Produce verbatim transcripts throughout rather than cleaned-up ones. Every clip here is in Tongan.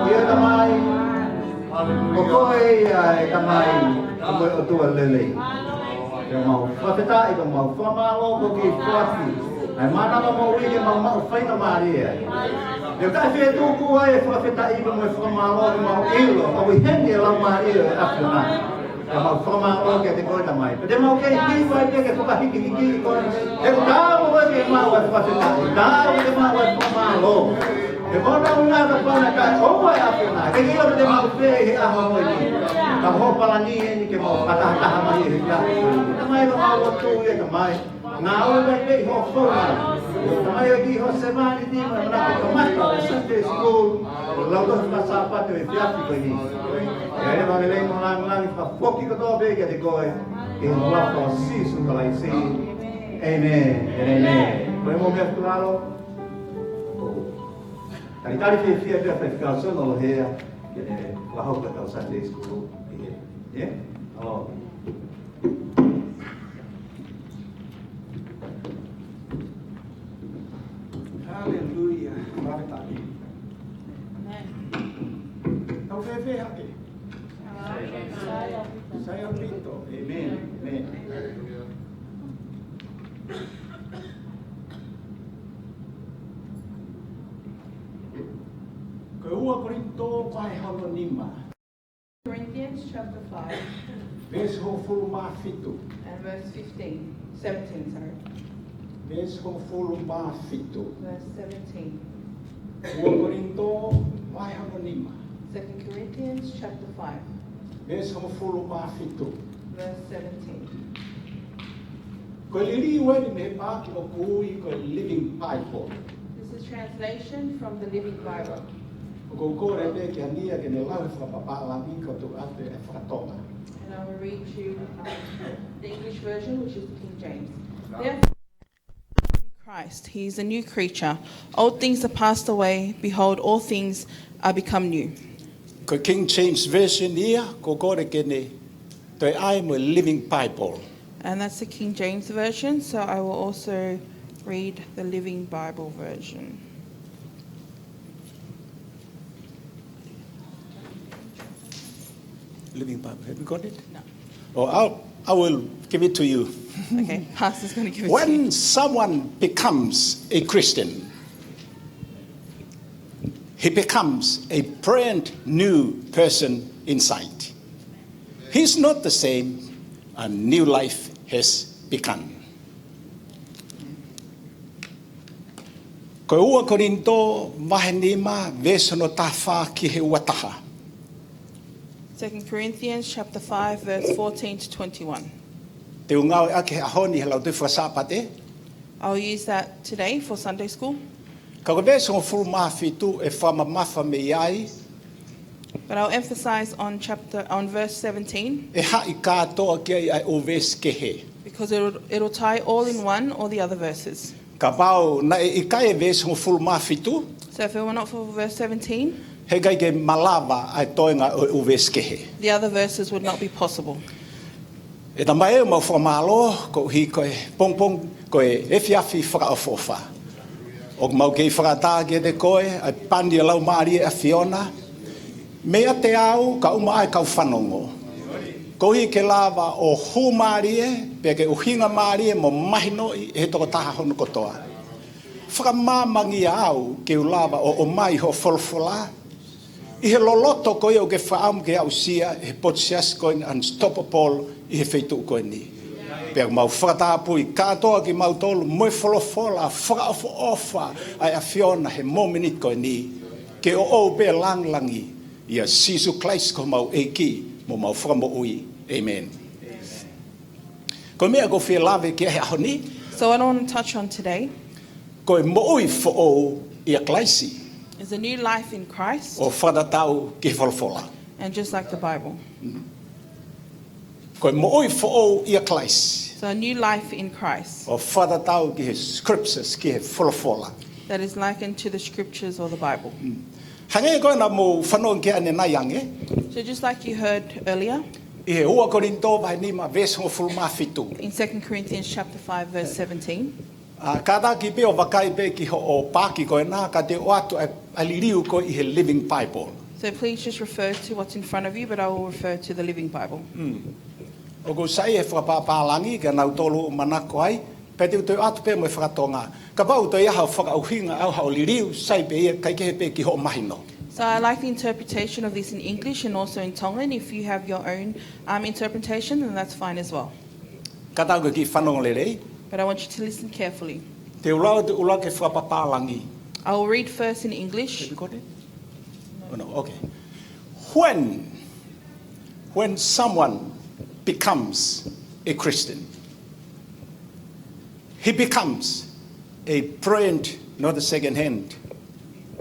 ʻIo Tamai, ko koe ia ʻe Tamai, ko e ʻOtua lelei. Pea mau fakafetaʻi, pea mau fakamālō koeʻuhi ko e foaki ʻa e mānava moʻui ke mau maʻu faingamālie ai. Pea ka fie tuku ai e fakafetaʻi pea mo e fakamālō ke mau ʻilo, ʻoku ʻi heni e Laumālie ʻo e ʻAfiona. Ka mau fakamālō kiate koe Tamai. Pea te mau kei hiva ai pē ke fakahikihiki koe. He ko e taau koe ke mau ʻai fakafetaʻi. Taau ke mau ʻai fakamālō. He ko e taau ngata pau naʻa ke ʻomai ʻa e ʻAfiona. Ke ʻilo te mau fē he ʻaho ko eni. Ka ko hoʻo palani eni ke mau fakatahataha mai he ʻaho. Tamai, ko e mau lotu ia Tamai. Ngāue mai pē ʻi hoʻo founga. Tamai, ʻoku ʻi hoʻo sevāniti mo e manako ke kamata e Sunday School, lautohi fakasāpate ʻo e efiafi ko eni. ʻIo, ʻe lava lelei mo lāngilangi fakafoki kotoa pē kiate koe, ʻi he huafa ʻo Sīsū Kalaisi. ʻĒmeni. ʻĒmeni. Ko e mo mea tulalo. Talitali fiefia pē ʻa e faifekau Sona Lohea, ke ne fakahoko ʻetau Sunday School. ʻIo. ʻIo. ʻAlō. Haleluia. Fakafetaʻi. Tau fēfē hake? Sai ʻaupito. ʻĒmeni. ʻĒmeni. Ko e ua Kolinitō vahe hono nima. Corinthians chapter five, Veesi hongofulu mā fitu. And verse fifteen, seventeen, sorry. Veesi hongofulu mā fitu. Verse seventeen. Ua Kolinitō vahe hono nima. Second Corinthians chapter five. Veesi hongofulu mā fitu. Verse seventeen. Ko e liliu eni mei he paaki ʻoku ui ko e Living Bible. This is translation from the Living Bible. ʻOku ou kole pē ki ha niʻihi ke ne lau he fakapapālangi ka u tuku atu e fakatonga. And I will read you, um, the English version, which is the King James. Therefore, in Christ, he is a new creature. Old things are passed away. Behold, all things are become new. Ko e King James Version ia, ʻoku ou kole ke ne toe ʻai mo e Living Bible. And that's the King James Version, so I will also read the Living Bible version. Living Bible, have you got it? No. Oh, I'll, I will give it to you. Okay, Pastor's gonna give it to you. When someone becomes a Christian, he becomes a brand new person inside. He's not the same. A new life has begun. Ko e ua Kolinitō vahe nima, veesi hono taha fā ki he ua taha. Second Corinthians chapter five, verse fourteen to twenty-one. Te u ngāueʻaki he ʻaho ni he lautohi fakasāpate. I'll use that today for Sunday school. Ka ko e veesi hongofulu mā fitu ʻe fakamamafa mei ai. But I'll emphasize on chapter, on verse seventeen. ʻE haʻi kātoa ki ai ʻa e ʻū veesi kehe. Because it'll, it'll tie all in one, all the other verses. Kapau naʻe ʻikai e veesi hongofulu mā fitu, So if it were not for verse seventeen, heʻikai ke malava ʻa e toenga ʻo e ʻū veesi kehe. The other verses would not be possible. ʻE Tamai, ʻoku mau fakamālō koeʻuhi ko e pongipongi, ko e efiafi fakaʻofoʻofa. ʻOku mau kei fakaʻatā kiate koe ʻa e pani ʻo e Laumālie ʻo e ʻAfiona, meiate au kae ʻumaʻā e kau fanongo, koeʻuhi ke lava ʻo hū mālie, pea ke ʻuhinga mālie mo mahinoʻi ʻe he tokotaha hono kotoa. Fakamāmangia au ke u lava ʻo ʻomai hoʻo folofola ʻi he loloto ko ia ʻoku ke fakaʻamu ke aʻusia ʻe he potu siasi ko eni Unstoppable ʻi he feituʻu ko eni. Pea mau fakatapui kātoa kimautolu mo e folofola fakaʻofoʻofa ʻa e ʻAfiona he momeniti ko eni, ke ʻoʻou pē lāngilangi, ʻia Sīsū Kalaisi ko homau ʻEiki mo homau Fakamoʻui. ʻĒmeni. Ko e meʻa ʻoku ou fie lave ki ai he ʻaho ni. So what I want to touch on today, Ko e moʻui foʻou ʻia Kalaisi. Is a new life in Christ. ʻO fakatatau ki he folofola. And just like the Bible. Ko e moʻui foʻou ʻia Kalaisi. So a new life in Christ. ʻO fakatatau ki he scriptures, ki he folofola. That is likened to the scriptures or the Bible. Hangē ko ena mou fanongo ki ai ʻanenai ange. So just like you heard earlier. ʻI he ua Kolinitō vahe nima veesi hongofulu mā fitu. In Second Corinthians chapter five, verse seventeen. ʻA, kātaki pē ʻo vakai pē ki hoʻo paaki ko ena, ka te u ʻoatu ʻa e, ʻa e liliu ko ē ʻi he Living Bible. So please just refer to what's in front of you, but I will refer to the Living Bible. ʻOku ou saiʻia he fakapapālangi kia nautolu ʻoku manako ai, pea te u toe ʻoatu pē mo e fakatonga. Kapau ʻoku ʻi ai haʻo fakaʻuhinga ʻa haʻo liliu, sai pē ia, kae kehe pē ki hoʻo mahino. So I like the interpretation of this in English and also in Tongan. If you have your own, um, interpretation, then that's fine as well. Kātaki ke kiʻi fanongo lelei. But I want you to listen carefully. Te u lau, te u lau ki he fakapapālangi. I will read first in English. Have you got it? Oh, no, okay. When, when someone becomes a Christian, he becomes a brand, not a second hand,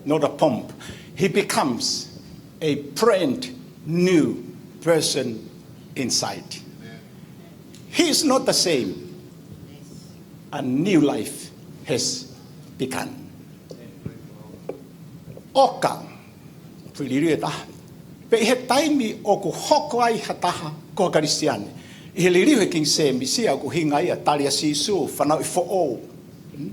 not a pump. He becomes a brand new person inside. He is not the same. A new life has begun. ʻOka, foʻi liliu ʻe taha. Pea ʻi he taimi ʻoku hoko ai ha taha ko ha Kalisitiane, ʻi he liliu ʻe he Kingi Sēmisi ʻoku ʻuhinga ia tali ʻa Sīsū, fanauʻi foʻou. Hmm?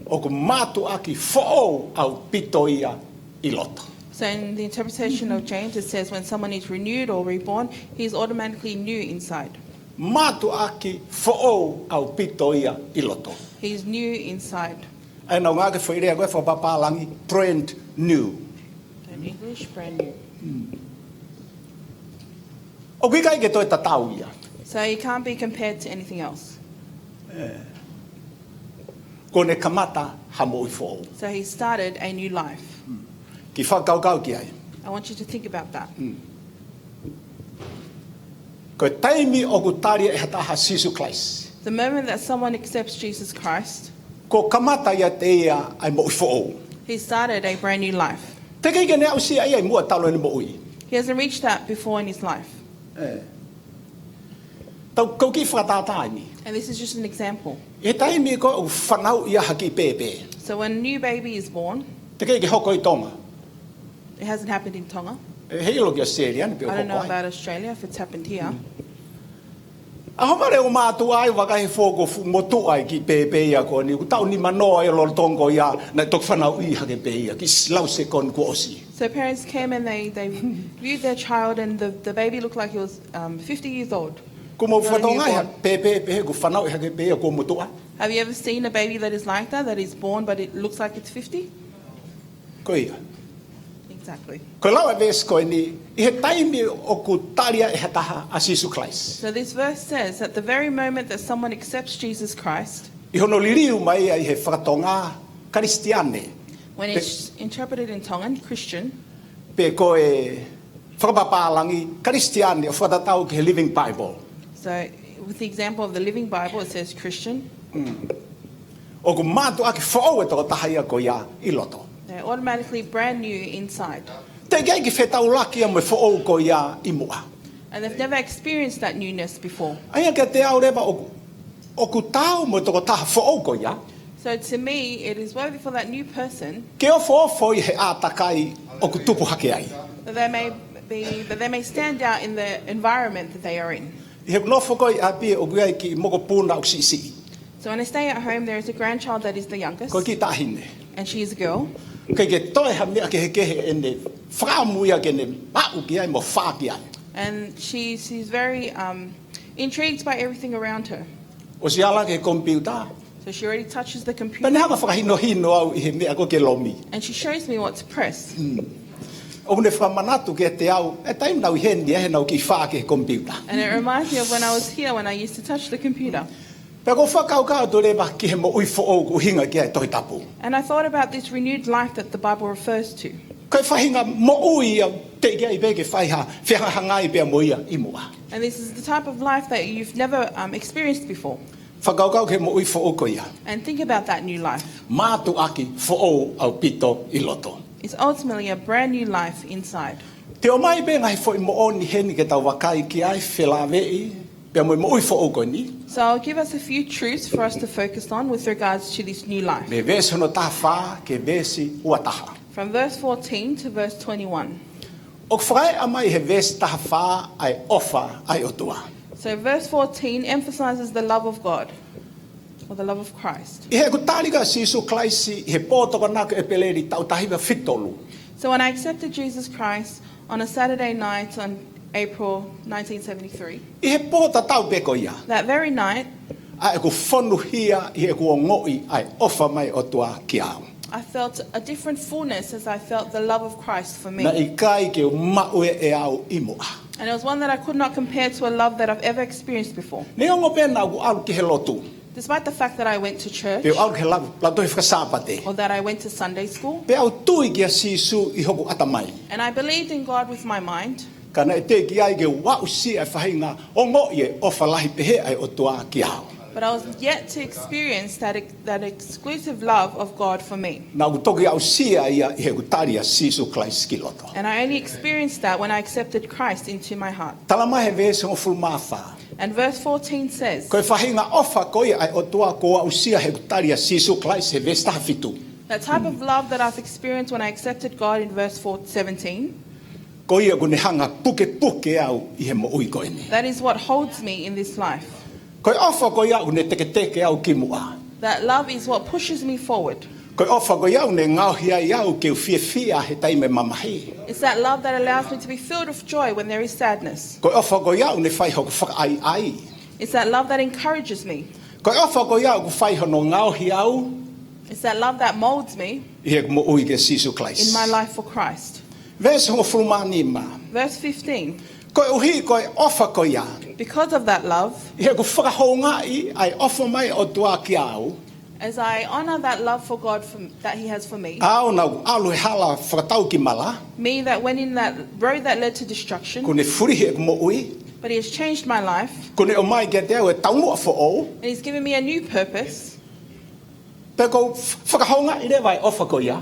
ʻOku mātuʻaki foʻou ʻaupito ia ʻi loto. So in the interpretation of James, it says when someone is renewed or reborn, he is automatically new inside. Mātuʻaki foʻou ʻaupito ia ʻi loto. He is new inside. ʻA ia naʻa ku ngāueʻaki e foʻi lea ko e fakapapālangi brand new. In English, brand new. ʻOku ʻikai ke toe tatau ia. So he can't be compared to anything else. Kuo ne kamata ha moʻui foʻou. So he started a new life. Kiʻi fakakaukau ki ai. I want you to think about that. Ko e taimi ʻoku tali ai ʻe ha taha Sīsū Kalaisi, the moment that someone accepts Jesus Christ, kuo kamata ʻiate ia ʻa e moʻui foʻou. He started a brand new life. Teʻeki ke ne aʻusia ia ʻi muʻa talu ʻene moʻui. He hasn't reached that before in his life. ʻE. Tau, kau kiʻi fakatātā eni. And this is just an example. ʻI he taimi ko ē ʻoku fanauʻi ai ha kiʻi pēpē. So when a new baby is born, teʻeki ke hoko ʻi Tonga. It hasn't happened in Tonga. ʻE, heʻilo ki ʻAositelēlia ni pe ʻoku hoko ai. I don't know about Australia if it's happened here. ʻAho male ʻo mātuʻa ai, vakai he fō kuo fuʻu motuʻa e kiʻi pēpē ia ko eni, ʻoku taʻu nimanoa ʻi lolotonga ia, naʻe toki fanauʻi hake pē ia, kiʻi lau sekoni kuo ʻosi. So parents came and they, they viewed their child and the, the baby looked like he was, um, fifty years old. Kuo mou fanongo ai ha pēpē pehē kuo fanauʻi hake pē ia kuo motuʻa? Have you ever seen a baby that is like that, that is born but it looks like it's fifty? Ko ia. Exactly. Ko e lau ʻa e veesi ko eni, ʻi he taimi ʻoku tali ai ʻe ha taha ʻa Sīsū Kalaisi. So this verse says that the very moment that someone accepts Jesus Christ, ʻi hono liliu mai ʻi he fakatonga Kalisitiane, when it's interpreted in Tongan, Christian, pe ko e fakapapālangi Kalisitiane ʻo fakatatau ki he Living Bible. So, with the example of the Living Bible, it says Christian. ʻOku mātuʻaki foʻou e tokotaha ia ko ia ʻi loto. They're automatically brand new inside. Teʻeki ai ke fetaulaki ia mo e foʻou ko ia ʻi muʻa. And they've never experienced that newness before. ʻA ia kiate au leva ʻoku, ʻoku taau mo e tokotaha foʻou ko ia. So to me, it is worthy for that new person ke ofoofo ʻi he ʻātakai ʻoku tupu hake ai. That they may be, that they may stand out in the environment that they are in. ʻI heʻeku nofo ko ē ʻi ʻapi ʻoku ʻi ai e kiʻi mokopuna ʻoku siʻisiʻi. So when I stay at home, there is a grandchild that is the youngest. Ko e kiʻi taʻahine. And she is a girl. ʻIkai ke toe ha meʻa kehekehe ʻene fakaʻamu ia ke ne maʻu ki ai mo fā ki ai. And she, she's very, um, intrigued by everything around her. ʻOsi ala ki he komipiuta. So she already touches the computer. Pea ne hanga fakahinohino au ʻi he meʻa ko ē ke lomi. And she shows me what to press. ʻOku ne fakamanatu kiate au, ʻa e taimi naʻa ku ʻi heni, ʻa ē naʻa ku kiʻi fā ki he komipiuta. And it reminds me of when I was here, when I used to touch the computer. Pea ʻoku ou fakakaukau atu leva ki he moʻui foʻou ʻoku ʻuhinga ki ai e Tohi Tapu. And I thought about this renewed life that the Bible refers to. Ko e faʻahinga moʻui ia teʻeki ai pē ke fai ha fehangahangai pea mo ia ʻi muʻa. And this is the type of life that you've never, um, experienced before. Fakakaukau ki he moʻui foʻou ko ia. And think about that new life. Mātuʻaki foʻou ʻaupito ʻi loto. It's ultimately a brand new life inside. Te u ʻomai pē ngaahi foʻi moʻoni heni ke tau vakai ki ai, felāveʻi pea mo e moʻui foʻou ko eni. So I'll give us a few truths for us to focus on with regards to this new life. Mei he veesi hono taha fā ki he veesi ua taha. From verse fourteen to verse twenty-one. ʻOku fakaeʻa mai he veesi taha fā ʻa e ʻofa ʻa e ʻOtua. So verse fourteen emphasizes the love of God, or the love of Christ. ʻI heʻeku tali kia Sīsū Kalaisi ʻi he pō Tokonaki ʻEpeleli taʻu taha hiva fitu tolu. So when I accepted Jesus Christ on a Saturday night on April nineteen seventy-three, ʻI he pō tatau pē ko ia, that very night, ʻa ʻeku fonuhia ʻi heʻeku ongoʻi ʻa e ʻofa mai ʻOtua kiate au. I felt a different fullness as I felt the love of Christ for me. Naʻe ʻikai ke u maʻu ia ʻe au ʻi muʻa. And it was one that I could not compare to a love that I've ever experienced before. Neongo pē naʻa ku ʻalu ki he lotu, Despite the fact that I went to church, pe u ʻalu ki he lau-, lautohi fakasāpate, or that I went to Sunday school, pe u tui kia Sīsū ʻi hoku ʻatamai, and I believed in God with my mind, ka naʻe teʻeki ai ke u aʻusia e faʻahinga ongoʻi e ʻofa lahi pehē ʻa e ʻOtua kiate au. But I was yet to experience that ex-, that exclusive love of God for me. Naʻa ku toki aʻusia ia ʻi heʻeku tali ʻa Sīsū Kalaisi ki loto. And I only experienced that when I accepted Christ into my heart. Tala mai he veesi hongofulu mā fā. And verse fourteen says, Ko e faʻahinga ʻofa ko ia ʻa e ʻOtua kuo u aʻusia heʻeku tali ʻa Sīsū Kalaisi, he veesi taha fitu. That type of love that I've experienced when I accepted God in verse four, seventeen, Ko ia ʻoku ne hanga pukepuke au ʻi he moʻui ko eni. That is what holds me in this life. Ko e ʻofa ko ia ʻoku ne teketeke au ki muʻa. That love is what pushes me forward. Ko e ʻofa ko ia ʻoku ne ngaohi ai au ke u fiefia he taimi mamahi. It's that love that allows me to be filled with joy when there is sadness. Ko e ʻofa ko ia ʻoku ne fai hoku fakaʻaiʻai. It's that love that encourages me. Ko e ʻofa ko ia ʻoku fai hono ngaohi au It's that love that molds me ʻi heʻeku moʻui kia Sīsū Kalaisi. In my life for Christ. Veesi hongofulu mā nima. Verse fifteen. Koeʻuhi ko e ʻofa ko ia, Because of that love, ʻi heʻeku fakahoungaʻi ʻa e ʻofa mai ʻOtua kiate au, as I honor that love for God for, that He has for me, ʻa au naʻa ku ʻalu he hala fakatau ki mala, me that went in that road that led to destruction, kuo ne fulihi ʻeku moʻui, but He has changed my life, kuo ne ʻomai kiate au e taumuʻa foʻou, and He's given me a new purpose. Pea ʻoku ou f-, fakahoungaʻi leva e ʻofa ko ia.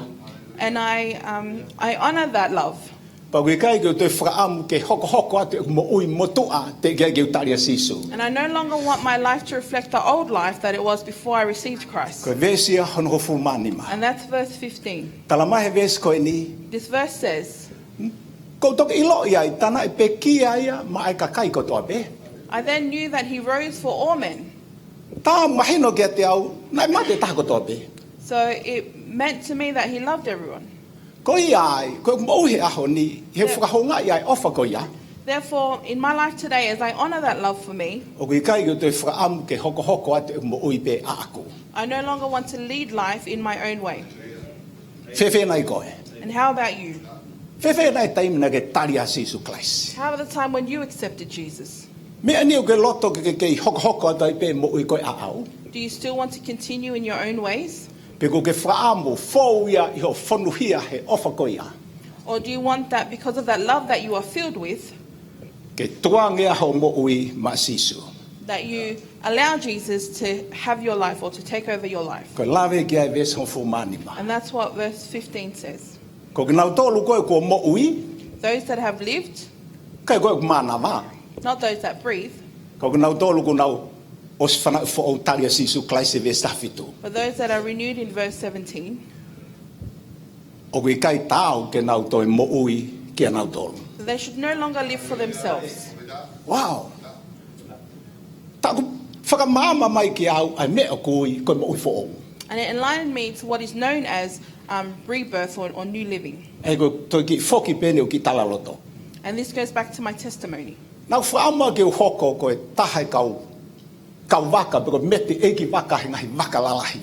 And I, um, I honor that love. Pea ʻoku ʻikai ke u toe fakaʻamu ke hokohoko atu ʻeku moʻui motuʻa teʻeki ai ke u tali ʻa Sīsū. And I no longer want my life to reflect the old life that it was before I received Christ. Ko e veesi ia hono hongofulu mā nima. And that's verse fifteen. Tala mai he veesi ko eni, This verse says, ʻOku ou toki ʻiloʻi ai tā naʻe pekia ia maʻa e kakai kotoa pē. I then knew that He rose for all men. Tā mahino kiate au naʻe mate e taha kotoa pē. So it meant to me that He loved everyone. Ko ia ai, ko ʻeku moʻui he ʻaho ni, he Yeah. fakahoungaʻi ʻa e ʻofa ko ia, Therefore, in my life today, as I honor that love for me, ʻoku ʻikai ke u toe fakaʻamu ke hokohoko atu ʻeku moʻui pē ʻaʻaku. I no longer want to lead life in my own way. Fēfē nai koe? And how about you? Fēfē nai e taimi naʻa ke tali ʻa Sīsū Kalaisi? How about the time when you accepted Jesus? Meʻa ni ʻoku ke loto ke, ke, ke hokohoko atu ai pē moʻui ko ē ʻaʻau? Do you still want to continue in your own ways? Pe ʻoku ke fakaʻamu fou ia ʻi hoʻo fonuhia he ʻofa ko ia, Or do you want that because of that love that you are filled with, ke tukuange ʻa hoʻo moʻui maʻa Sīsū? That you allow Jesus to have your life or to take over your life? Ko e lave ki ai e veesi hongofulu mā nima. And that's what verse fifteen says. Ko kinautolu ko ē kuo moʻui, Those that have lived, ʻikai ko ē ʻoku mānava, not those that breathe, ko kinautolu kuo nau ʻosi fanauʻi foʻou tali ʻa Sīsū Kalaisi, veesi taha fitu. But those that are renewed in verse seventeen, ʻoku ʻikai taau ke nau toe moʻui kinautolu. They should no longer live for themselves. Wow. Tā ʻoku fakamaama mai kiate au ʻa e meʻa ʻoku ui ko e moʻui foʻou. And it enlightened me to what is known as, um, rebirth or, or new living. ʻE ko e toe kiʻi foki pē eni ʻo e kiʻi talaloto. And this goes back to my testimony. Naʻa ku fakaʻamu ke u hoko ko e taha e kau, kau vaka, pe ko e mete ʻeiki vaka he ngaahi vaka lalahi.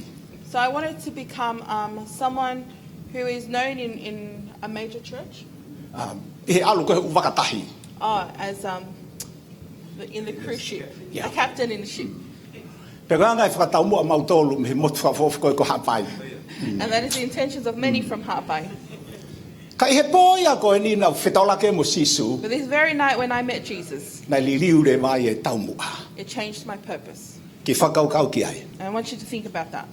So I wanted to become, um, someone who is known in, in a major church. Um, ʻi he ʻalu ko ē he ʻū vaka tahi. Oh, as, um, the, in the cruise ship. Yeah. The captain in the ship. Pea ko e anga e fakataumuʻa ʻa mautolu mei he motu fakaʻofoʻofa ko ē ko Haʻapai. And that is the intentions of many from Haʻapai. Ka ʻi he pō ia ko eni naʻa ku fetaulaki mo Sīsū, But this very night when I met Jesus, naʻe liliu leva ai e taumuʻa. It changed my purpose. Ke fakakaukau ki ai. I want you to think about that.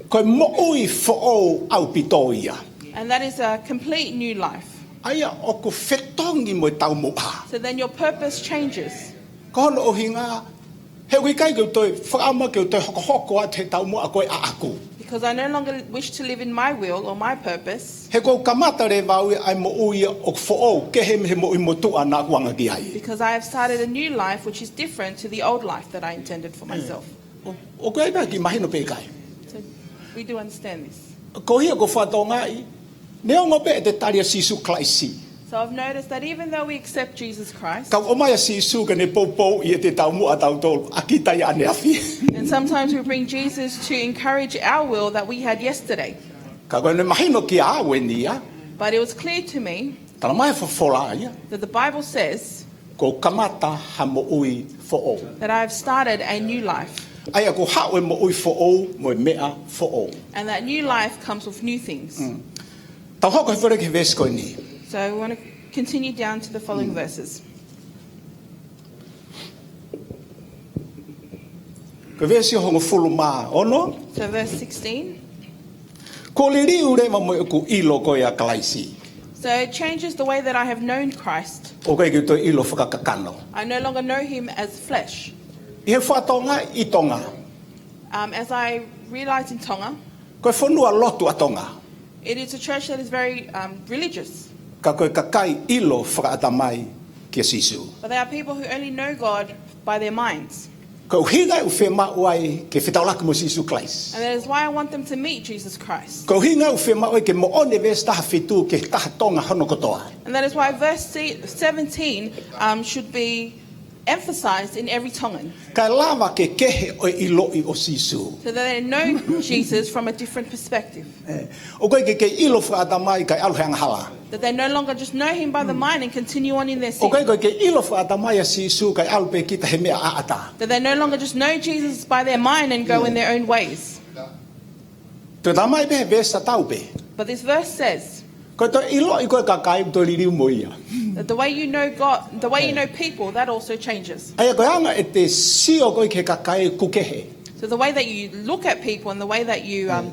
Ko e moʻui foʻou ʻaupito ia. And that is a complete new life. ʻA ia ʻoku fetongi mo e taumuʻa. So then your purpose changes. Ko hono ʻuhinga, he ʻoku ʻikai ke u toe fakaʻamu ke u toe hokohoko atu he taumuʻa ko ē ʻaʻaku. Because I no longer wish to live in my will or my purpose. He ʻoku ou kamata leva au ia ʻa e moʻui ʻoku foʻou, kehe mei he moʻui motuʻa naʻa ku anga ki ai. Because I have started a new life which is different to the old life that I intended for myself. ʻO, ʻoku ʻi ai pē ki mahino pē kai. So we do understand this. Ko ia ʻoku ou fakatokangaʻi, neongo pē ʻete tali ʻa Sīsū Kalaisi. So I've noticed that even though we accept Jesus Christ, Ka ʻoku ʻomai ʻa Sīsū ke ne poupouʻi ʻete taumuʻa ʻatautolu, ʻa kita ia ʻaneafi. And sometimes we bring Jesus to encourage our will that we had yesterday. Ka ʻoku ne mahino kiate au eni ia. But it was clear to me Talamai ʻe he folofola ia. That the Bible says Kuo u kamata ha moʻui foʻou. That I have started a new life. ʻA ia ʻoku haʻu e moʻui foʻou mo e meʻa foʻou. And that new life comes with new things. Mm. Tau hoko hifo leva ki he veesi ko eni. So we want to continue down to the following verses. Ko e veesi hongofulu mā ono. So verse sixteen. Kuo liliu leva mo ʻeku ʻilo ko ia ʻa Kalaisi. So it changes the way that I have known Christ. ʻOku ʻikai ke u toe ʻilo fakakakano. I no longer know him as flesh. ʻI he fakatokangaʻi ʻi Tonga. Um, as I realized in Tonga, Ko e fonua lotu ʻa Tonga. It is a church that is very, um, religious. Ka ko e kakai ʻilo fakaʻatamai kia Sīsū. But they are people who only know God by their minds. Ko e ʻuhinga ia ʻoku fiemaʻu ai ke fetaulaki mo Sīsū Kalaisi. And that is why I want them to meet Jesus Christ. Ko e ʻuhinga ia ʻoku fiemaʻu ai ke moʻoni e veesi taha fitu ki he taha Tonga hono kotoa. And that is why verse se-, seventeen, um, should be emphasized in every Tongan. Kae lava ke kehe ʻa e ʻiloʻi ʻo Sīsū. So that they know Jesus from a different perspective. ʻE, ʻoku ʻikai ke kei ʻilo fakaʻatamai kae ʻalu he angahala. That they no longer just know him by the mind and continue on in their sin. ʻOku ʻikai ke kei ʻilo fakaʻatamai ʻa Sīsū kae ʻalu pē kita he meʻa ʻaʻata. That they no longer just know Jesus by their mind and go in their own ways. Toe talamai pē he veesi tatau pē. But this verse says Ko e toe ʻiloʻi ko ē kakai, toe liliu mo ia. That the way you know God, the way you know people, that also changes. ʻA ia ko e anga ʻete sio ko ē ki he kakai ʻoku kehe. So the way that you look at people and the way that you, um,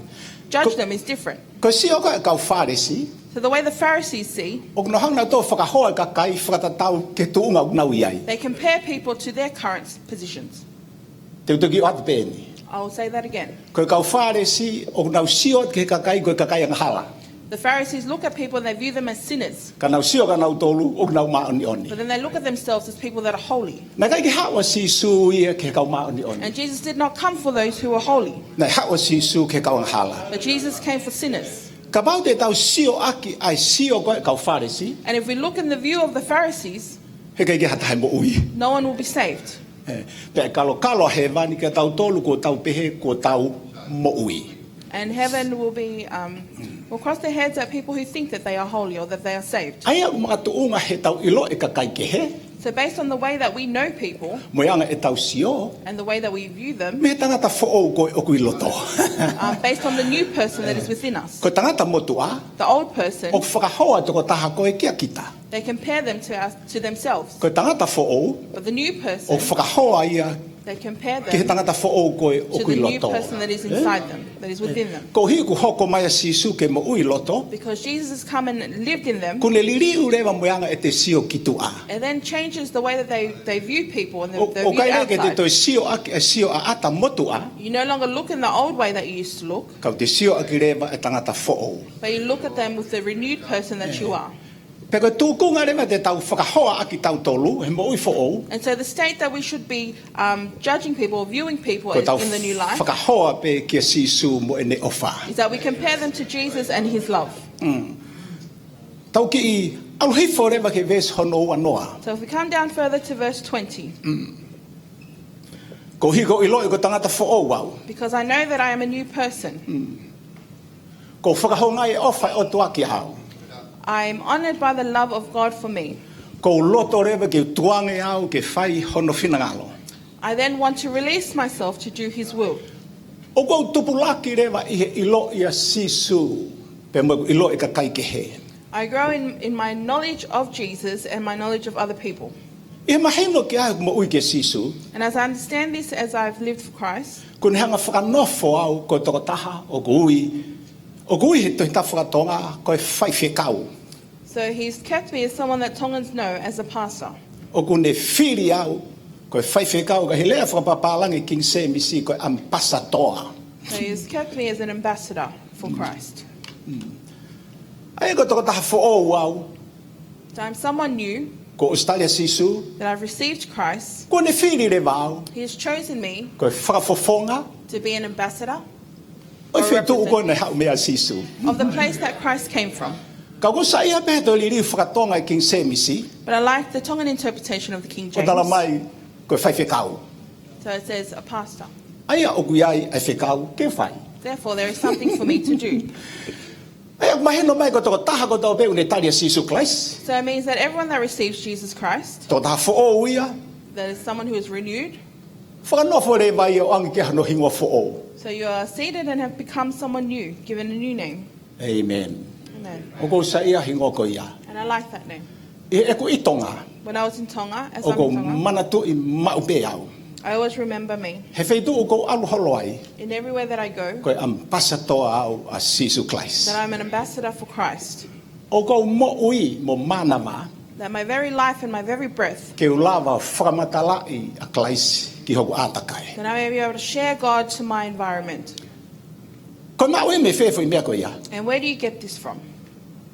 judge them is different. Ko e sio ko ē ʻa e kau Fālesi. So the way the Pharisees see, ʻOku nau hanga ʻo toe fakahoa e kakai fakatatau ki he tuʻunga ʻoku nau ʻi ai. They compare people to their current positions. Te u toki ʻoatu pē eni. I will say that again. Ko e kau Fālesi ʻoku nau sio ki he kakai ko e kakai angahala. The Pharisees look at people and they view them as sinners. Ka nau sio kia nautolu ʻoku nau māʻoniʻoni. But then they look at themselves as people that are holy. Naʻe ʻikai ke haʻu ʻa Sīsū ia ki he kau māʻoniʻoni. And Jesus did not come for those who were holy. Naʻe haʻu ʻa Sīsū ki he kau angahala. But Jesus came for sinners. Kapau te tau sio ʻaki ʻa e sio ko ē ʻa e kau Fālesi. And if we look in the view of the Pharisees, He ʻikai ke ʻi ai ha taha ʻe moʻui. No one will be saved. ʻE, pea ʻe kalokalo ʻa hēvani kia tautolu kuo tau pehē kuo tau moʻui. And heaven will be, um, will cross their heads at people who think that they are holy or that they are saved. ʻA ia ʻoku makatuʻunga heʻetau ʻiloʻi e kakai kehe. So based on the way that we know people Mo e anga ʻetau sio. and the way that we view them, Mei he tangata foʻou ko ē ʻoku ʻi loto. uh, based on the new person that is within us. Ko e tangata motuʻa. The old person, ʻOku fakahoa e tokotaha ko ē kia kita. They compare them to us, to themselves. Ko e tangata foʻou, But the new person, ʻoku fakahoa ia they compare them ki he tangata foʻou ko ē to ʻoku the ʻi new loto. person that is inside them, that is within them. Koeʻuhi kuo hoko mai ʻa Sīsū ke moʻui ʻi loto. Because Jesus has come and lived in them, Kuo ne liliu leva mo e anga ʻete sio ki tuʻa. It then changes the way that they, they view people and the, ʻO, they ʻoku view ʻikai ke te outside. toe sio ʻaki e sio ʻaʻata motuʻa. You no longer look in the old way that you used to look, Ka te sio ʻaki leva e tangata foʻou. but you look at them with the renewed person that you are. Pea ko e tūkunga leva te tau fakahoa ʻaki tautolu he moʻui foʻou. And so the state that we should be, um, judging people or viewing people Ko as tau in the new life fakahoa pē kia Sīsū mo ʻene ʻofa. is that we compare them to Jesus and his love. Mm. Tau kiʻi ʻalu hifo leva ki he veesi hono ua noa. So if we come down further to verse twenty. Mm. Koeʻuhi kuo u ʻiloʻi ko e tangata foʻou au. Because I know that I am a new person. Mm. Kuo u fakahoungaʻi e ʻofa ʻa e ʻOtua kiate au. I am honored by the love of God for me. Kuo u loto leva ke u tukuange au ke fai hono finangalo. I then want to release myself to do his will. ʻOku ou tupulaki leva ʻi he ʻiloʻi ʻa Sīsū, pea mo ʻeku ʻiloʻi e kakai kehe. I grow in, in my knowledge of Jesus and my knowledge of other people. ʻI he mahino ki ai ʻeku moʻui kia Sīsū, And as I understand this, as I've lived for Christ, kuo ne hanga fakanofo au ko e tokotaha ʻoku ui, ʻoku ui he Tohi Tapu faka-Tonga ko e faifekau. So he's kept me as someone that Tongans know as a pastor. ʻOku ne fili au ko e faifekau, ka ʻi he lea fakapapālangi King Sēmisi ko e ʻampasatoa. So he's kept me as an ambassador for Christ. ʻA ia ko e tokotaha foʻou au. So I'm someone new. Kuo ʻosi tali ʻa Sīsū. That I've received Christ. Kuo ne fili leva au. He has chosen me Ko e fakafofonga. To be an ambassador. ʻO e feituʻu ko ē naʻe haʻu mei ai ʻa Sīsū. Of the place that Christ came from. Ka ʻoku ou saiʻia pē he toe liliu faka-Tonga ʻa King Sēmisi. But I like the Tongan interpretation of the King James. ʻO tala mai ko e faifekau. So it says a pastor. ʻA ia ʻoku ʻi ai ʻa e fekau ke fai. Therefore, there is something for me to do. ʻA ia ʻoku mahino mai ko e tokotaha kotoa pē ʻoku ne tali ʻa Sīsū Kalaisi. So it means that everyone that receives Jesus Christ, Tokotaha foʻou ia. That is someone who is renewed. Fakanofo leva ia ʻo ʻoange ki ai hono hingoa foʻou. So you are seated and have become someone new, given a new name. ʻĒmeni. Amen. ʻOku ou saiʻia hingoa ko ia. And I like that name. ʻI heʻeku ʻi Tonga, When I was in Tonga, as I'm ʻoku ou in Tonga, manatuʻi maʻu pē au. I always remember me. He feituʻu ʻoku ou ʻalu holo ai, In everywhere that I go, ko e ʻampasatoa au ʻa Sīsū Kalaisi. That I'm an ambassador for Christ. ʻOku ou moʻui mo mānava That my very life and my very breath, ke u lava ʻo fakamatalaʻi ʻa Kalaisi ki hoku ʻātakai. That I may be able to share God to my environment. Ko e maʻu ia mei fē foʻi meʻa ko ia? And where do you get this from?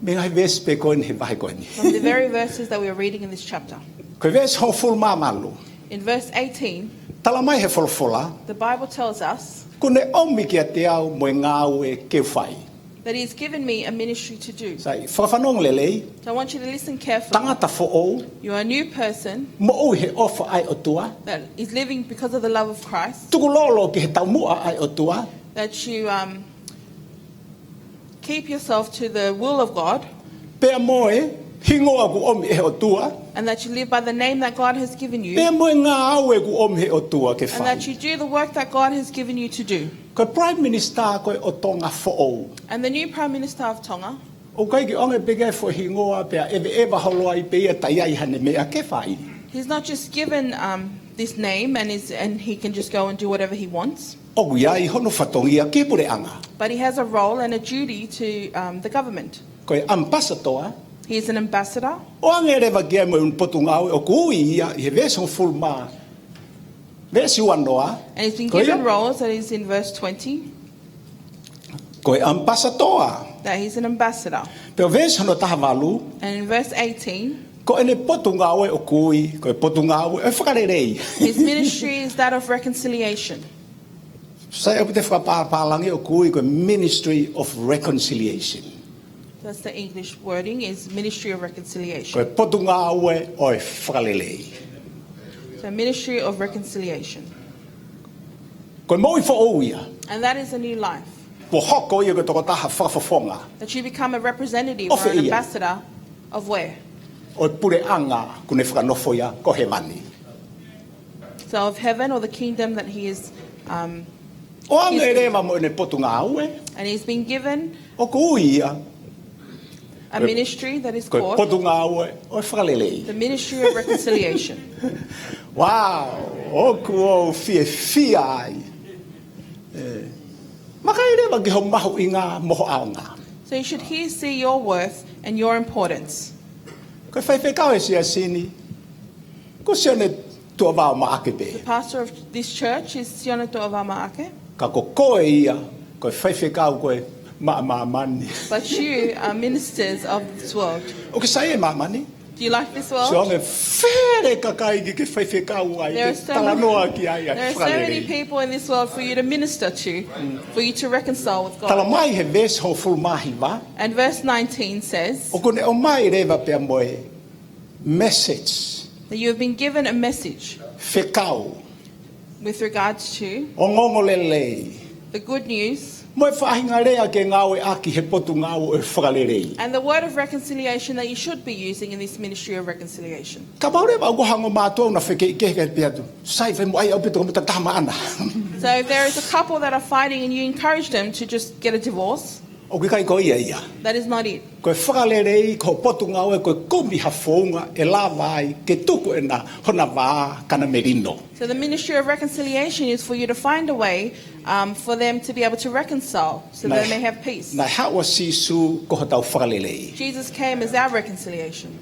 Mei he veesi pē ko eni he vahe ko eni. From the very verses that we are reading in this chapter. Ko e veesi hongofulu mā valu. In verse eighteen, Tala mai he folofola, the Bible tells us kuo ne ʻomi kiate au mo e ngāue ke u fai. That he has given me a ministry to do. Sai, fakafanongo lelei. So I want you to listen carefully. Tangata foʻou. You are a new person. Moʻui he ʻofa ʻa e ʻOtua. That is living because of the love of Christ. Tukulolo ki he taumuʻa ʻa e ʻOtua. That you, um, keep yourself to the will of God. Pea mo e hingoa kuo ʻomi ʻe he ʻOtua. And that you live by the name that God has given you. Pea mo e ngāue kuo ʻomi ʻe he ʻOtua ke fai. And that you do the work that God has given you to do. Ko e Prime Minister ko ē ʻo Tonga foʻou. And the new Prime Minister of Tonga. ʻOku ʻikai ke ʻoange pē ki ai e foʻi hingoa pea ʻeveʻeva holo ai pē ia, taʻe ʻi ai haʻane meʻa ke fai. He's not just given, um, this name and is, and he can just go and do whatever he wants. ʻOku ʻi ai hono fatongia ki he puleʻanga. But he has a role and a duty to, um, the government. Ko e ʻampasatoa. He is an ambassador. ʻOange leva ki ai mo e ʻū potungāue ʻoku ui ia ʻi he veesi hongofulu mā, veesi uanoa. And he's been given roles that is in verse twenty. Ko e ʻampasatoa. That he's an ambassador. Pea veesi hono taha valu. And in verse eighteen, Ko ʻene potungāue ʻoku ui ko e potungāue ʻo e fakalelei. His ministry is that of reconciliation. Sai ʻaupito e fakapālangi ʻoku ui ko e Ministry of Reconciliation. That's the English wording, is Ministry of Reconciliation. Ko e potungāue ʻo e fakalelei. So Ministry of Reconciliation. Ko e moʻui foʻou ia. And that is a new life. Kuo hoko ia ko e tokotaha fakafofonga. That you become a representative or an ambassador of where? ʻO e puleʻanga kuo ne fakanofo ia ko hēvani. So of heaven or the kingdom that he is, um, ʻOange leva mo ʻene potungāue. And he's been given ʻOku ui ia a ministry that is called ko e potungāue ʻo e fakalelei. The Ministry of Reconciliation. Wow, ʻoku ou fiefia ai. ʻE, vakai leva ki ho mahuʻinga mo ho ʻaonga. So you should here see your worth and your importance. Ko e faifekau ʻo e siasi ni, ko Sione Tuʻavāmaʻake pē. The pastor of this church is Sione Tuʻavāmaʻake. Ka ko koe ia, ko e faifekau koe ʻa māmani. But you are ministers of this world. ʻOku ke saiʻia ʻi māmani? Do you like this world? Siʻi ongo fele kakai ke ke faifekau ai, ke talanoa ki ai ʻa e fakalelei. There are so many, there are so many people in this world for you to minister to, for you to reconcile with God. Tala mai he veesi hongofulu mā hiva. And verse nineteen says, ʻOku ne ʻomai leva pea mo e message. That you have been given a message. Fekau. With regards to Ongoongolelei. The good news. Mo e faʻahinga lea ke ngāueʻaki he potungāue ʻo e fakalelei. And the word of reconciliation that you should be using in this ministry of reconciliation. Kapau leva ʻoku hangē ʻoku mātuʻa ʻoku na fekeʻikehe kae pehē atu, sai, fai muʻa ʻaupito mo e taha maʻana. So if there is a couple that are fighting and you encourage them to just get a divorce, ʻOku ʻikai ko ia ia. That is not it. Ko e fakalelei, ko e potungāue, ko e kumi ha founga ʻe lava ai ke tuku ʻena hona vā ka na melino. So the ministry of reconciliation is for you to find a way um, for them to be able to reconcile so that they may have peace. Naʻe haʻu ʻa Sīsū ko hotau fakalelei. Jesus came as our reconciliation.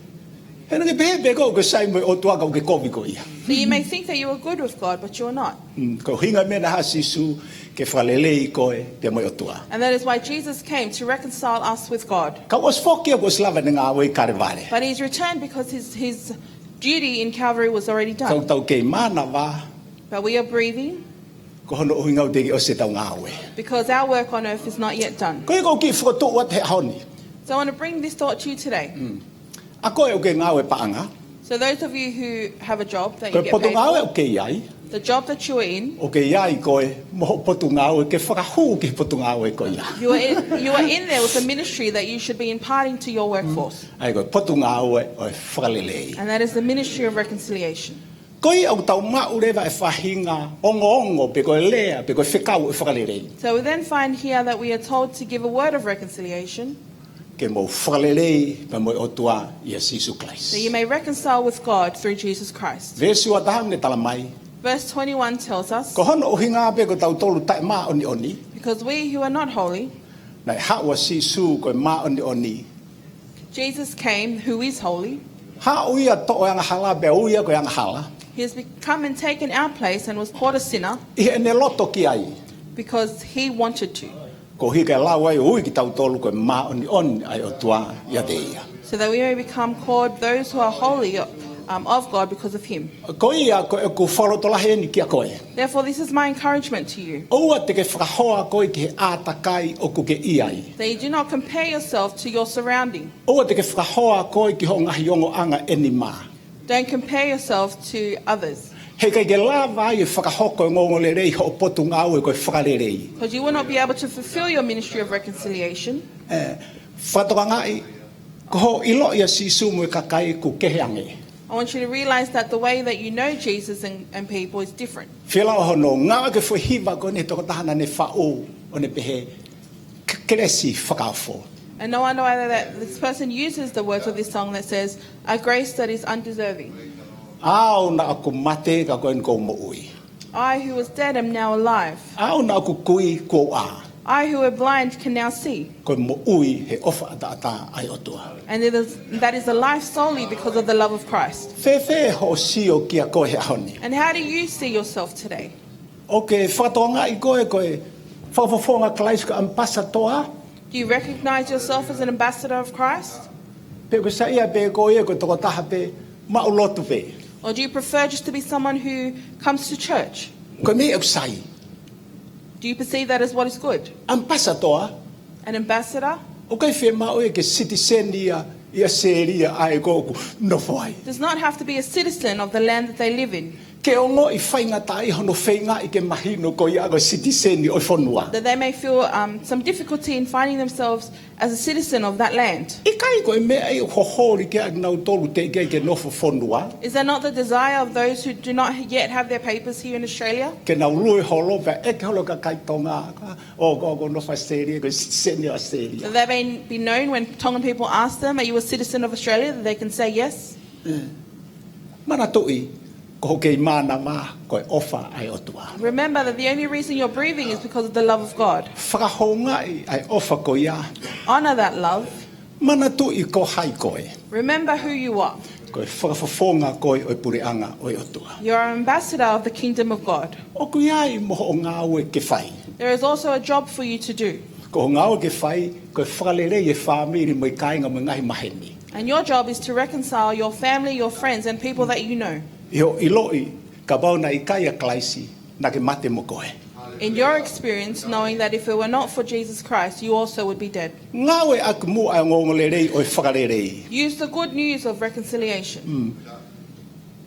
He naʻa ke pehē pē ʻoku ke sai mo e ʻOtua ka ʻoku ke kovi ko ia. So you may think that you are good with God, but you're not. Mm, ko e ʻuhinga e meʻa naʻe haʻu ai ʻa Sīsū ke fakalelei koe pea mo e ʻOtua. And that is why Jesus came to reconcile us with God. Ka ʻosi foki ia kuo ʻosi lava ʻene ngāue ʻi Kalevale. But he's returned because his, his duty in Calvary was already Ka done. ʻoku tau kei mānava, But we are breathing ko hono ʻuhinga ʻoku teʻeki ʻosi ʻetau ngāue. because our work on earth is not yet done. Ko ia ʻoku ou kiʻi fokotuʻu atu he ʻaho ni. So I want to bring this thought to you today. ʻA koe ʻoku ke ngāue paʻanga, So those of you who have a job that ko you e get paid potungāue for, ʻoku ke ʻi ai, the job that you are in, ʻoku ke ʻi ai koe mo hoʻo potungāue ke fakahū ki he potungāue ko ia. you are in, you are in there with a ministry that you should be imparting to your workforce. ʻA ia ko e potungāue ʻo e fakalelei. And that is the ministry of reconciliation. Ko ia ʻoku tau maʻu leva e faʻahinga ongoongo pe ko e lea pe ko e fekau ʻo e fakalelei. So we then find here that we are told to give a word of reconciliation Ke mou fakalelei pea mo e ʻOtua ʻia Sīsū Kalaisi. that you may reconcile with God through Jesus Christ. Veesi ua taha ʻoku ne tala mai, Verse twenty-one tells us, ko hono ʻuhinga pē ko tautolu taʻemāʻoniʻoni, because we who are not holy, naʻe haʻu ʻa Sīsū ko e māʻoniʻoni. Jesus came, who is holy. Haʻu ia toʻo e angahala pea ui ia ko e angahala. He has become and taken our place and was called a sinner ʻI heʻene loto ki ai. because he wanted to. Koeʻuhi ke lava ai ʻo ui kitautolu ko e māʻoniʻoni ʻa e ʻOtua ʻiate ia. So that we may become called those who are holy um, of God because of him. Ko ia ko ʻeku fakalotolahi eni kia koe. Therefore, this is my encouragement to you, ʻOua te ke fakahoa koe ki he ʻātakai ʻoku ke ʻi ai. that you do not compare yourself to your surrounding. ʻOua te ke fakahoa koe ki hoʻo ngaahi ongoʻanga ʻe nima. Don't compare yourself to others. He ʻikai ke lava ai ʻo fakahoko e ongoongolelei hoʻo potungāue ko e fakalelei. Because you will not be able to fulfill your ministry of reconciliation. Fakatokangaʻi, ko hoʻo ʻiloʻi ʻa Sīsū mo e kakai ʻoku kehe ange. I want you to realize that the way that you know Jesus and, and people is different. Fēlau hono ngāueʻaki e foʻi hiva ko eni he tokotaha naʻa ne faʻu ʻo ne pehē, "K-, kelesi fakaofo." And no wonder why that this person uses the words of this song that says, "A grace that is undeserving." Au naʻa ku mate ka ko eni ʻoku ou moʻui. I who was dead am now alive. Au naʻa ku kui kuo u ʻā. I who were blind can now see. Ko e moʻui he ʻofa ʻataʻatā ʻa e ʻOtua. And it is, that is a life solely because of the love of Christ. Fēfē hoʻo sio kia koe he ʻaho ni? And how do you see yourself today? ʻOku ke fakatokangaʻi koe ko e fakafofonga Kalaisi, ko e ʻamipasatoa? Do you recognize yourself as an ambassador of Christ? Pe ʻoku ke saiʻia pē koe ko e tokotaha pē maʻu lotu pē? Or do you prefer just to be someone who comes to church? Ko e meʻa ʻoku sai. Do you perceive that as what is good? ʻAmipasatoa? An ambassador ʻOku ʻikai fiemaʻu ia ke sitiseni ia ʻi ʻAositelēlia ʻa ē ʻoku nofo ai. does not have to be a citizen of the land that they live in. Ke ongoʻi faingataʻa hono feingaʻi ke mahino ko ia ko e sitiseni ʻo e fonua. That they may feel um, some difficulty in finding themselves as a citizen of that land. ʻIkai ko e meʻa ia ʻoku holi ki ai kinautolu teʻeki ai ke nofo fonua? Is that not the desire of those who do not yet have their papers here in Australia? Ke nau lue holo pea ʻeke holo e kakai Tonga, ʻo, ʻoku ke nofo ʻAositelēlia, ko e sitiseni ʻo ʻAositelēlia? That they may be known when Tongan people ask them, "Are you a citizen of Australia?" That they can say yes. Manatuʻi, ko hoʻo kei mānava ko e ʻofa ʻa e ʻOtua. Remember that the only reason you're breathing is because of the love of God. Fakahoungaʻi ʻa e ʻofa ko ia. Honor that love. Manatuʻi ko hai koe. Remember who you are. Ko e fakafofonga koe ʻo e puleʻanga ʻo e ʻOtua. You're an ambassador of the kingdom of God. ʻOku ʻi ai mo hoʻo ngāue ke fai. There is also a job for you to do. Ko hoʻo ngāue ke fai, ko e fakalelei e fāmili mo e kāinga mo e ngaahi maheni. And your job is to reconcile your family, your friends, and people that you know. ʻI hoʻo ʻiloʻi, kapau naʻe ʻikai ʻa Kalaisi, naʻa ke mate mo koe. In your experience, knowing that if it were not for Jesus Christ, you also would be dead. Ngāueʻaki muʻa e ongoongolelei ʻo e fakalelei. Use the good news of reconciliation.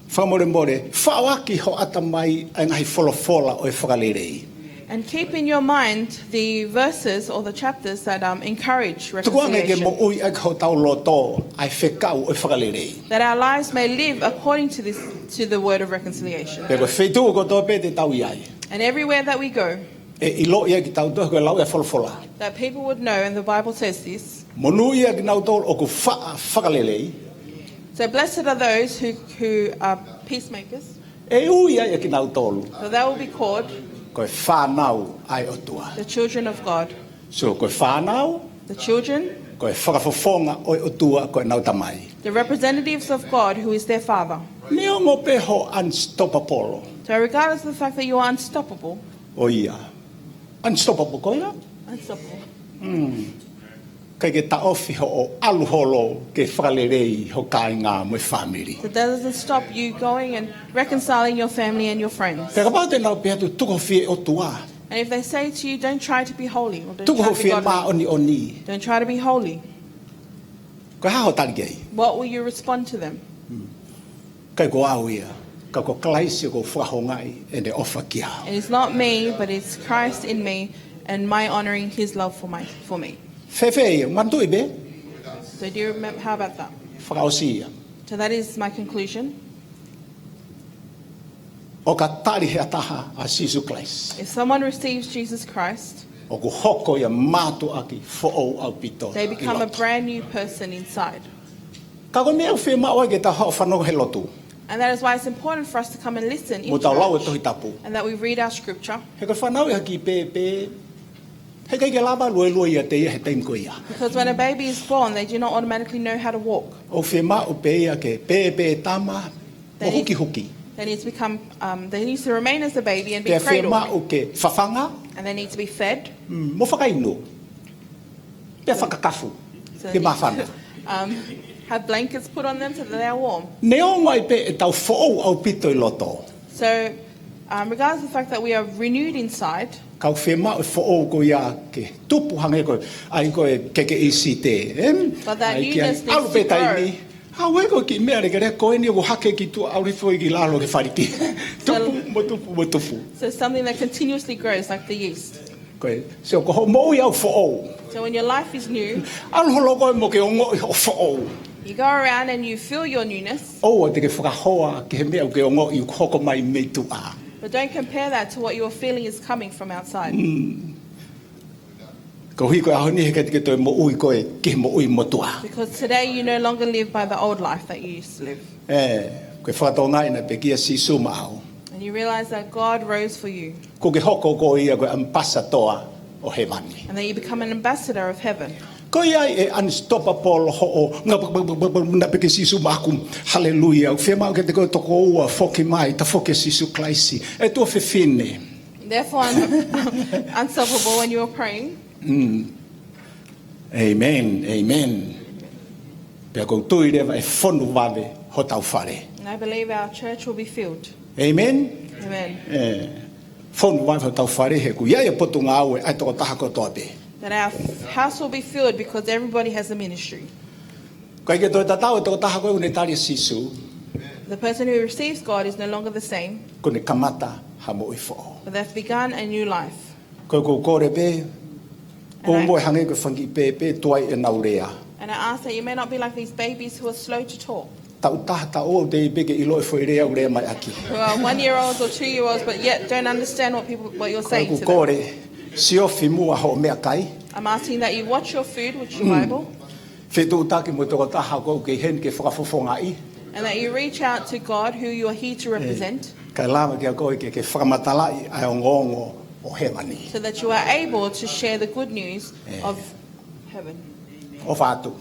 Fakamolemole, faʻoaki ho ʻatamai ʻa e ngaahi folofola ʻo e fakalelei. And keep in your mind the verses or the chapters that um, encourage Tukuange ke reconciliation. moʻui ʻaki hotau loto ʻa e fekau ʻo e fakalelei. That our lives may live according to this, to the word of reconciliation. Pea ko e feituʻu kotoa pē te tau ʻi ai. And everywhere that we go, ʻe ʻiloʻi ai kitautolu, ko e lau ʻa e folofola. That people would know, and the Bible says this. Monūʻia kinautolu ʻoku faʻa fakalelei. So blessed are those who, who are peacemakers. ʻE ui ai ʻa kinautolu. For they will be called Ko e fānau ʻa e ʻOtua. The children of God. So, ko e fānau, The children, ko e fakafofonga ʻo e ʻOtua, ko ʻenau Tamai. The representatives of God, who is their Father. Neongo pē ho unstoppable. So regardless of the fact that you are unstoppable, ʻO ia. Unstoppable ko ia? Unstoppable. ʻIkai ke taʻofi hoʻo ʻalu holo ke fakalelei ho kāinga mo e fāmili. So that doesn't stop you going and reconciling your family and your friends. Pea kapau te nau pehē atu, tuku ho fie ʻOtua. And if they say to you, "Don't try to be holy," or, "Don't try to be godly," Tuku ho fie māʻoniʻoni. "Don't try to be holy," Ko e hā hoʻo tali ki ai? What will you respond to them? ʻIkai ko au ia, ka ko Kalaisi ʻoku ou fakahongaʻi ʻene ʻofa kiate au. It is not me, but it's Christ in me and my honoring his love for my, for me. Fēfē ia, manatuʻi pē? So do you remember, how about that? Fakaʻosi ia. So that is my conclusion. ʻO ka tali ʻe ha taha ʻa Sīsū Kalaisi, If someone receives Jesus Christ, ʻoku hoko ia mātuʻaki foʻou ʻaupito. They become a brand new person inside. Ka ko e meʻa ʻoku fiemaʻu ai ke tau haʻu ʻo fanongo he lotu. And that is why it's important for us to come and listen in church, Mo tau lau e Tohi Tapu. And that we read our scripture. He ko e fanau ia ha kiʻi pēpē, heʻikai ke lava luelue ia te ia he taimi ko ia. Because when a baby is born, they do not automatically know how to walk. ʻOku fiemaʻu pē ia ke pēpē tama, They need, hukihuki. They need to become, um, they need to remain as a baby and be cradled. Pea fiemaʻu ke fafanga. And they need to be fed. Mm, mo fakainu. Pea fakakafu. So they need to, um, have blankets put on them so that they are warm. Neongo ai pē ʻetau foʻou ʻaupito ʻi loto. So, um, regardless of the fact that we are renewed inside, Ka ʻoku fiemaʻu e foʻou ko ia ke tupu hangē ko e, ʻai ko e keke ʻīsite, em? But that newness needs to grow. ʻAlu pē taimi, ʻauē ko e kiʻi meʻa lekeleka ko eni ʻoku hake ki tuʻa, ʻalu hifo ki lalo ke faliti. Tupu, mo tupu, mo tupu. So something that continuously grows, like the yeast. Ko e, so ko hoʻo moʻui ʻoku foʻou. So when your life is new, ʻAlu holo koe mo ke ongoʻi hoʻo foʻou. You go around and you feel your newness. ʻOua te ke fakahoa ki he meʻa ʻoku ke ongoʻi ʻoku hoko mai mei tuʻa. But don't compare that to what you're feeling is coming from outside. Koeʻuhi ko e ʻaho ni heʻikai te ke toe moʻui koe ki he moʻui motuʻa. Because today you no longer live by the old life that you used to live. ʻE, ko e fakatokangaʻi naʻe pekia ʻa Sīsū maʻau. And you realize that God rose for you. Kuo ke hoko koe ia ko e ʻamisatoa ʻo hēvani. And that you become an ambassador of heaven. Ko ia ai e unstoppable hoʻo, naʻe pekia ʻa Sīsū maʻaku. Haleluia. ʻOku fiemaʻu kiate koe, tokoua, foki mai, tafoki ʻa Sīsū Kalaisi. ʻE tuofefine. Therefore, un-, unstoppable when you are praying. ʻĒmeni, ʻēmeni. Pea ʻoku ou tui leva ʻe fonu vave hotau fale. And I believe our church will be filled. ʻĒmeni? Amen. ʻE, fonu vave hotau fale he ʻoku ʻi ai e potungāue ʻa e tokotaha kotoa pē. That our house will be filled because everybody has a ministry. ʻIkai ke toe tatau e tokotaha ko ē ʻoku ne tali ʻa Sīsū. The person who receives God is no longer the same, Kuo ne kamata ha moʻui foʻou. But they've begun a new life. Ko ʻeku kole pē, ʻoua muʻa hangē ko e fanga kiʻi pēpē tuai ʻenau lea. And I ask that you may not be like these babies who are slow to talk. Taʻu taha, taʻu ua, teʻeki pē ke ʻilo e foʻi lea ʻoku lea mai ʻaki. Who are one-year-olds or two-year-olds, but yet don't understand what people, what you're saying to them. Ko ʻeku kole, siofi muʻa hoʻo meʻakai. I'm asking that you watch your food, which is your Bible. Fetuʻutaki mo e tokotaha ʻoku ke ʻi heni ke fakafofongaʻi. And that you reach out to God, who you are here to represent. Kae lava kia koe ke, ke fakamatalaʻi ʻa e ongoongo ʻo hēvani. So that you are able to share the good news of heaven. ʻOfa atu.